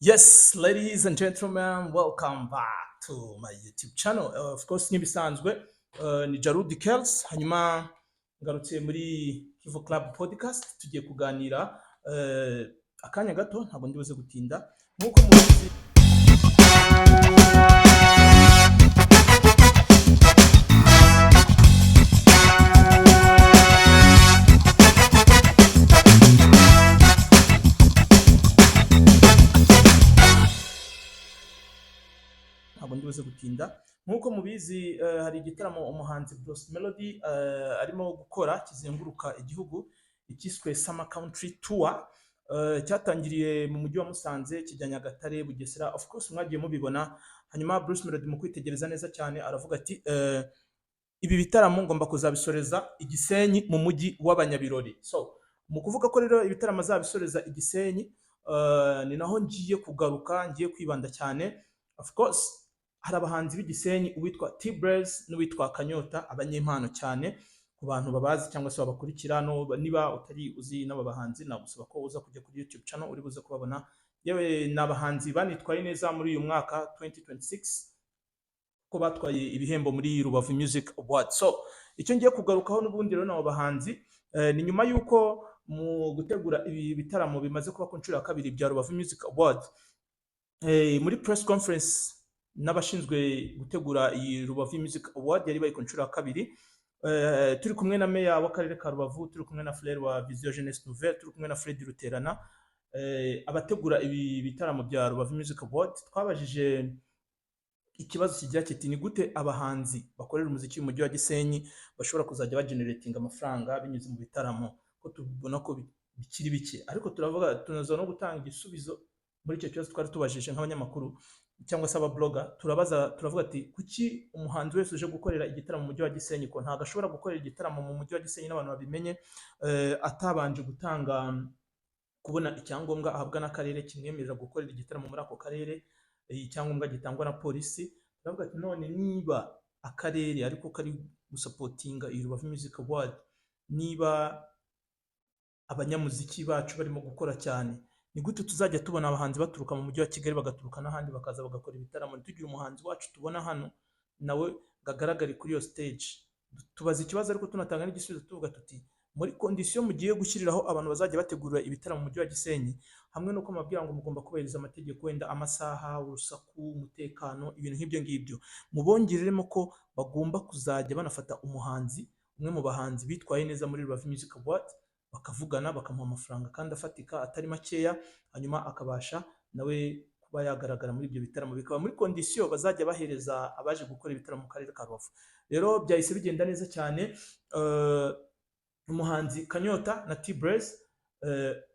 Yes, ladies and gentlemen, welcome back to my YouTube channel. Of course, nk'ibisanzwe ni Jarudi Kels, hanyuma ngarutse muri Kivu Club Podcast, tugiye kuganira akanya gato, ntabwo ndibuze gutinda. Nk'uko mubizi, ntabwo ndibuze gutinda. Nk'uko mubizi, hari igitaramo umuhanzi Bruce Melody arimo gukora kizenguruka igihugu, ikiswe Summer Country Tour, cyatangiriye mu mujyi wa Musanze kijya Nyagatare, Bugesera, of course mwagiye mubibona. Hanyuma Bruce Melody mu kwitegereza neza cyane aravuga ati ibi bitaramo ngomba kuzabisoreza i Gisenyi, mu mujyi w'abanyabirori. So mu kuvuga ko rero ibitaramo azabisoreza i Gisenyi, ni naho ngiye kugaruka, ngiye kwibanda cyane. Of course hari abahanzi b'i Gisenyi, uwitwa T-Blaze n'uwitwa Kanyota, abanyempano cyane ku bantu babazi cyangwa se babakurikira. No niba utari uzi n'aba bahanzi, nagusaba ko uza kujya kuri YouTube channel, uri buze kubabona. Yewe, ni abahanzi banitwaye neza muri uyu mwaka 2026, ko batwaye ibihembo muri Rubavu Music Award. So icyo ngiye kugarukaho n'ubundi rero n'abo bahanzi, ni nyuma y'uko mu gutegura ibi bitaramo bimaze kuba ku nshuro ya kabiri bya Rubavu Music Award, muri press conference n'abashinzwe gutegura iyi Rubavu Music Award yari ibaye ku nshuro ya kabiri, turi kumwe na meya w'akarere ka Rubavu, turi kumwe na Frere wa Vision Jeunesse Nouvelle, turi kumwe na Fred Ruterana, abategura ibi bitaramo bya Rubavu Music Award, twabajije ikibazo kigira kiti: ni gute abahanzi bakorera umuziki mu mujyi wa Gisenyi bashobora kuzajya bageneratinga amafaranga binyuze mu bitaramo, ko tubona ko bikiri bike? Ariko turavuga, tunaza no gutanga igisubizo muri icyo kibazo twari tubajije nk'abanyamakuru cyangwa se ababloga. Turabaza, turavuga ati: kuki umuhanzi wese uje gukorera igitaramo mu mujyi wa Gisenyi, ko ntabwo ashobora gukorera igitaramo mu mujyi wa Gisenyi n'abantu babimenye, atabanje gutanga, kubona icyangombwa ahabwa n'akarere kimwemerera gukorera igitaramo muri ako karere, icyangombwa gitangwa na polisi? Turavuga ati: none niba akarere ariko kari gusupportinga iyi Rubavu Music Award, niba abanyamuziki bacu barimo gukora cyane, ni gute tuzajya tubona abahanzi baturuka mu mujyi wa Kigali, bagaturuka n'ahandi, bakaza bagakora ibitaramo, ntitugire umuhanzi wacu tubona hano nawe ngo agaragare kuri iyo stage? Tubaza ikibazo ariko tunatanga n'igisubizo, tuvuga tuti: muri condition mugiye gushyiriraho abantu bazajya bategura ibitaramo mu mujyi wa Gisenyi, hamwe n'uko mubabwira ngo mugomba kubahiriza amategeko, wenda amasaha, urusaku, umutekano, ibintu nk'ibyo ngibyo, mubongereremo ko bagomba kuzajya banafata umuhanzi, umwe mu bahanzi bitwaye neza muri Rubavu Music Award, bakavugana, bakamuha amafaranga kandi afatika atari makeya, hanyuma akabasha nawe kuba yagaragara muri ibyo bitaramo, bikaba muri condition bazajya bahereza abaje gukora ibitaramo mu karere ka Rubavu. Rero byahise bigenda neza cyane, umuhanzi Kanyota na T-Blaze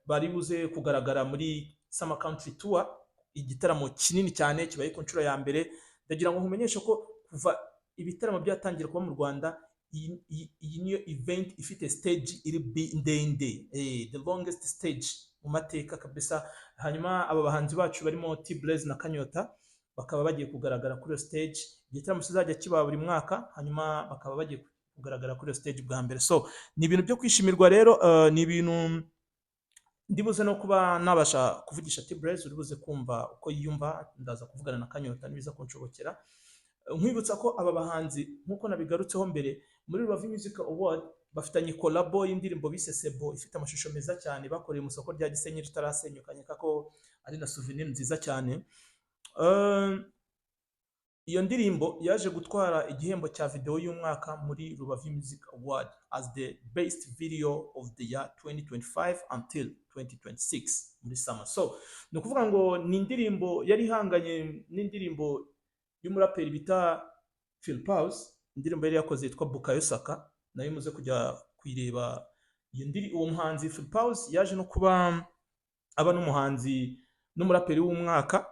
bari buze kugaragara muri Summer Country Tour, igitaramo kinini cyane kibaye ku nshuro ya mbere. Ndagira ngo nkumenyeshe ko kuva ibitaramo byatangira kuba mu Rwanda, iyi niyo event ifite stage iri ndende, the longest stage mu mateka kabisa. Hanyuma aba bahanzi bacu barimo T-Blaze na Kanyota bakaba bagiye kugaragara kuri iyo stage. Igitaramo kizajya kiba buri mwaka, hanyuma bakaba bagiye kugaragara kuri iyo stage bwa mbere. So ni ibintu byo kwishimirwa rero, ni ibintu ndibuze no kuba nabasha kuvugisha T-Blaze, uri buze kumva uko yiyumva. Ndaza kuvugana na Kanyota nibiza kunshobokera. Nkwibutsa ko aba bahanzi, nk'uko nabigarutseho mbere, muri Rubavu Music Award bafitanye collabo y'indirimbo bise Sebo, ifite amashusho meza cyane, bakoreye mu isoko rya Gisenyi ritarasenyuka, nkeka ko ari na souvenir nziza cyane. Iyo ndirimbo yaje gutwara igihembo cya video y'umwaka muri Rubavu Music Award as the best video of the year 2025 until 2026 muri summer. So ni ukuvuga ngo ni indirimbo yari ihanganye n'indirimbo y'umuraperi bita Phil Pause, indirimbo yari yakoze yitwa Bukayo Saka, nayo muze kujya kuyireba. Iyo ndiri uwo muhanzi Phil Pause yaje no kuba aba n'umuhanzi n'umuraperi w'umwaka.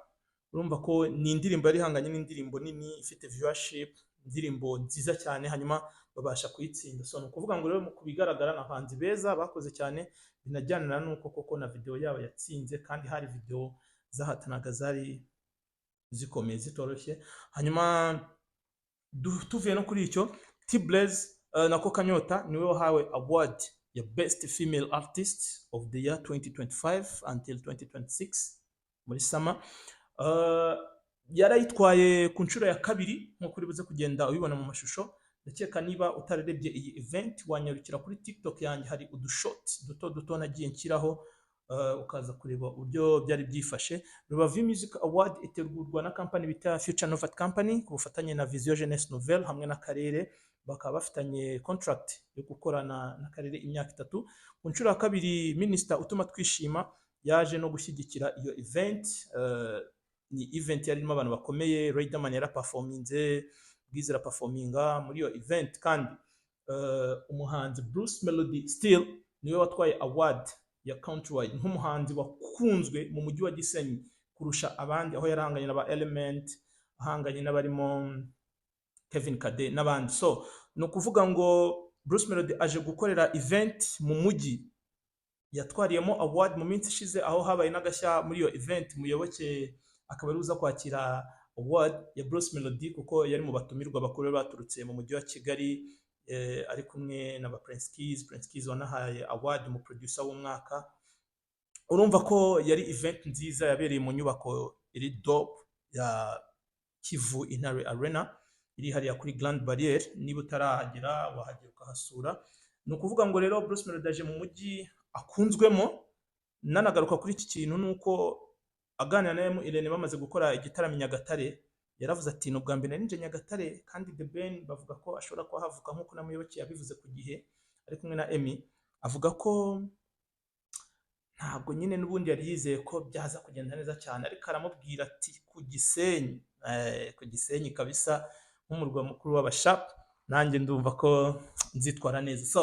Urumva ko ni indirimbo yari ihanganye n'indirimbo nini ifite viewership, indirimbo nziza cyane, hanyuma babasha kuyitsinda. So ni ukuvuga ngo rero ku bigaragara ni abahanzi beza bakoze cyane, binajyanira n'uko koko na video yabo yatsinze, kandi hari video zahatanaga zari zikomeye, zitoroshye. Hanyuma tuvuye no kuri icyo, T-Blaze, nako Kanyota niwe wahawe award ya best female artist of the year 2025 until 2026. muri summer. Yarayitwaye ku nshuro ya kabiri, nk'uko uri buze kugenda ubibona mu mashusho. Ndakeka niba utararebye iyi event, wanyarukira kuri TikTok yanjye, hari udushort duto duto nagiye nshyiraho, ukaza kureba uburyo byari byifashe. Rubavu Music Award itegurwa na company bita Future Novat Company ku bufatanye na Vision Jeunesse Nouvelle hamwe n'akarere, bakaba bafitanye contract yo gukorana n'akarere imyaka 3. Ku nshuro ya kabiri, Minisita Utumatwishima yaje no gushyigikira iyo event. Ni event yari irimo abantu bakomeye. Riderman yaraperforminze, Bwiza araperforminga muri iyo event. Kandi umuhanzi Bruce Melody still niwe watwaye award ya countrywide nk'umuhanzi wakunzwe mu mujyi wa Gisenyi kurusha abandi, aho yarahanganye n'aba Element, ahanganye n'abarimo Kevin Kade n'abandi. So ni ukuvuga ngo Bruce Melody aje gukorera event mu mujyi yatwariyemo award mu minsi ishize, aho habaye n'agashya muri iyo event, Muyoboke akaba ari uza kwakira award ya Bruce Melody, kuko yari mu batumirwa bakuru baturutse mu mujyi wa Kigali, ari kumwe na ba Prince Keys, Prince Keys wanahaye award mu producer w'umwaka. Urumva ko yari event nziza yabereye mu nyubako iri dope ya Kivu Intare Arena, iri hariya kuri Grande Barriere. Niba utarahagera, wahagera ukahasura. Ni ukuvuga ngo rero Bruce Melody aje mu mujyi akunzwemo. Nanagaruka kuri iki kintu, ni uko aganira na M Irene bamaze gukora igitaramo i Nyagatare, yaravuze ati: "Ni ubwa mbere nari Nyagatare." Kandi The Ben bavuga ko ashobora kuba havuka, nk'uko na Muyoboke yabivuze ku gihe ari kumwe na Emmy, avuga ko ntabwo nyine n'ubundi yari yizeye ko byaza kugenda neza cyane, ariko aramubwira ati: "Ku Gisenyi, ku Gisenyi kabisa, nk'umurwa mukuru w'abashapu, nanjye ndumva ko nzitwara neza." So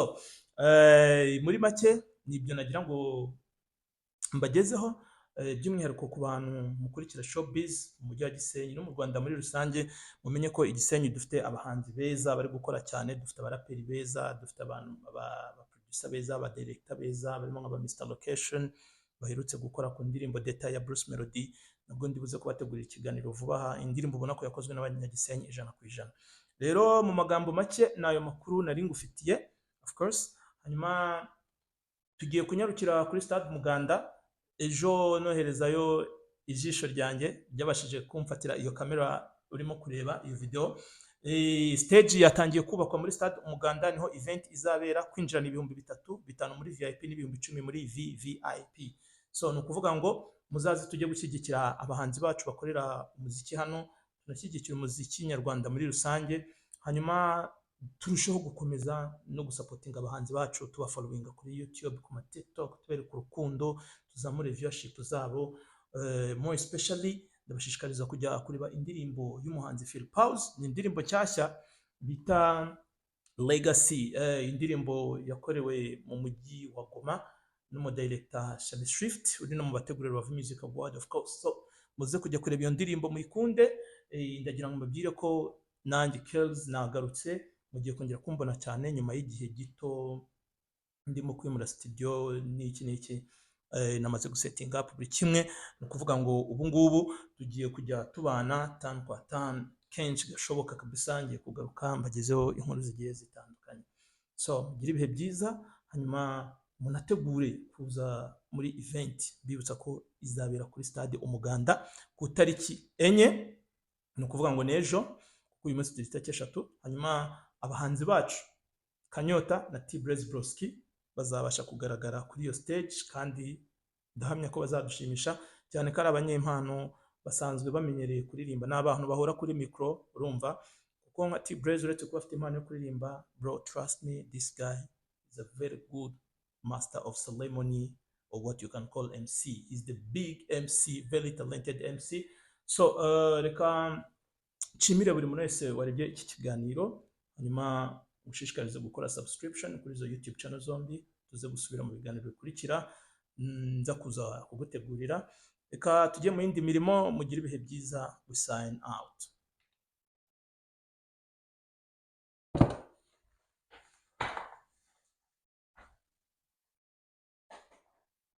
muri make nibyo nagira ngo mbagezeho, by'umwihariko ku bantu mukurikira showbiz mu mujyi wa Gisenyi no mu Rwanda muri rusange. Mumenye ko i Gisenyi dufite abahanzi beza bari gukora cyane, dufite abaraperi beza, dufite abantu aba producer beza, aba director beza barimo nka ba Mr Location baherutse gukora ku ndirimbo Deta ya Bruce Melody. Nabwo ndibuze kubategurira ikiganiro vuba aha, indirimbo ubona ko yakozwe n'Abanyagisenyi 100%. Rero mu magambo make ni ayo makuru nari ngufitiye, of course. Hanyuma tugiye kunyarukira kuri Stade Umuganda. Ejo noherezayo ijisho ryanjye ryabashije kumfatira iyo kamera urimo kureba iyo video. Stage yatangiye kubakwa muri Stade Umuganda, niho event izabera. Kwinjira ni 3000, 5000 muri VIP n'10,000 muri VVIP. So ni ukuvuga ngo muzaze tujye gushyigikira abahanzi bacu bakorera umuziki hano, tunashyigikira umuziki nyarwanda muri rusange, hanyuma turusheho gukomeza no gusupportinga abahanzi bacu, tubafollowinga kuri YouTube, ku ma TikTok, tubereka urukundo, tuzamure viewership zabo. More especially ndabashishikariza kujya kureba indirimbo y'umuhanzi Phil Pause, ni indirimbo nshyashya bita Legacy, indirimbo yakorewe mu mujyi wa Goma n'umudirector Shami Swift, uri no mu bategurira Rubavu Music Award, of course. So muze kujya kureba iyo ndirimbo muyikunde. Ndagira ngo mbabwire ko nanjye Kells nagarutse, mugiye kongera kumbona cyane nyuma y'igihe gito ndimo kwimura studio n'iki n'iki. Namaze gusettinga up buri kimwe. Ni ukuvuga ngo ubu ngubu tugiye kujya tubana tanu kwa tanu kenshi gashoboka kabisa. Ngiye kugaruka mbagezeho inkuru zigiye zitandukanye. So mugire ibihe byiza, hanyuma munategure kuza muri event. Bibutsa ko izabera kuri Stade Umuganda ku tariki 4, ni ukuvuga ngo n'ejo, kuko uyu munsi turi tariki 3. Hanyuma abahanzi bacu Kanyota na T Blaise Broski bazabasha kugaragara kuri iyo stage, kandi ndahamya ko bazadushimisha cyane, ko ari abanyempano basanzwe bamenyereye kuririmba, ni abantu bahora kuri mikoro. Urumva, kuko nka T Blaise, uretse kuba afite impano yo kuririmba, bro, trust me, this guy is a very good master of ceremony, or what you can call MC. He's the big MC, very talented MC. So reka nshimire buri muntu wese warebye iki kiganiro, hanyuma ngushishikarize gukora subscription kuri izo YouTube channel zombi, tuze gusubira mu biganiro bikurikira nza kuza kugutegurira. Reka tujye mu yindi mirimo. Mugire ibihe byiza. We sign out.